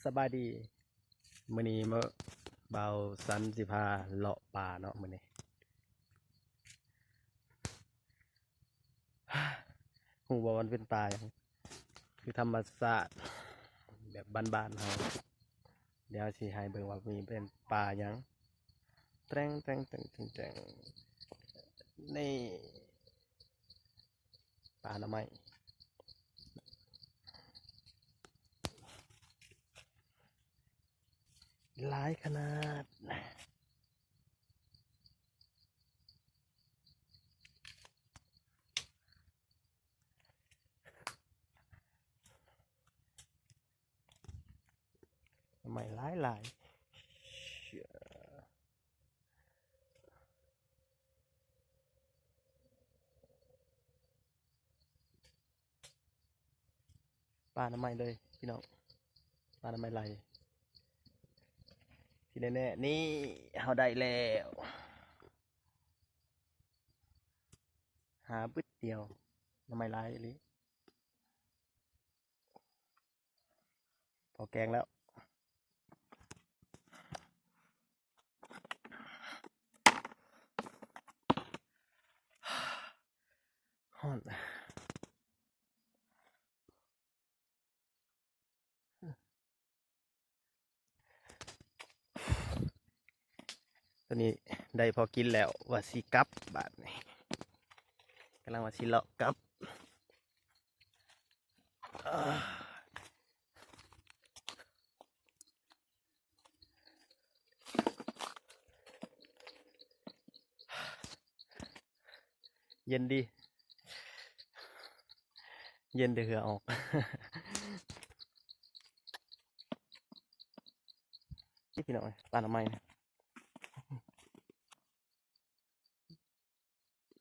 ສະບາຍດີ ມື້ນີ້ມາ ບ່າວສັນຊິພາເລາະປ່າເນາະມື້ນີ້. ຮູ້ບໍ່ວ່າມັນເປັນປ່າຫຍັງ? ຄືທຳມະຊາດແບບບ້ານໆເຮົາ. ດຽວຊິໃຫ້ເບິ່ງວ່າມີເປັນປ່າຫຍັງ. ແຕງ ແຕງ ແຕງ ແຕງ ແຕງ ນີ້ ປ່າໜໍ່ໄມ້ ຫຼາຍຂະໜາດ. ໜໍ່ໄມ້ຫຼາຍໆ. ປ່າໜໍ່ໄມ້ເລີຍພີ່ນ້ອງ, ປ່າໜໍ່ໄມ້ໄລ່. ທີ່ແນ່ໆ ນີ້ ເຮົາໄດ້ແລ້ວ. ຫາບຶດດຽວ ໜໍ່ໄມ້ຫຼາຍອີ່ຫຼີ. ພໍແກງແລ້ວ. ຮ້ອນ. ຕອນນີ້ໄດ້ພໍກິນແລ້ວ ວ່າຊິກັບບາດນີ້ ກຳລັງວ່າຊິເລາະກັບ. ເຢັນດີ ເຢັນແຕ່ເຫື່ອອອກ. ນີ້ພີ່ນ້ອງເອີຍ ປ່າໜໍ່ໄມ້ນະ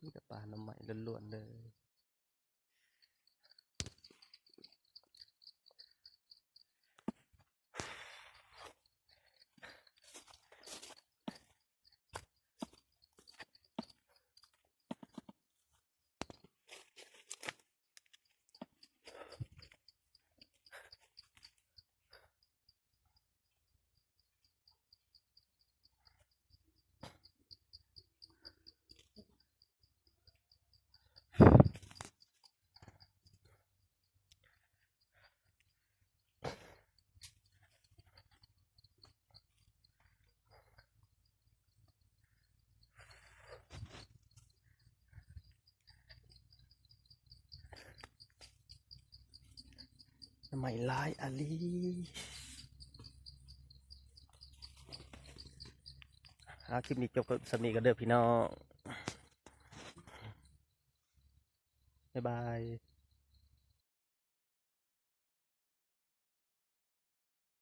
ມີແຕ່ປ່າໜໍ່ໄມ້ລ້ວນໆເລີຍ. ໜໍ່ໄມ້ຫຼາຍອີ່ຫຼີ. ເອົາ ຄລິບນີ້ຈົບກັນສ່ຳນີ້ກ່ອນເດີພີ່ນ້ອງ. ບາຍບາຍ.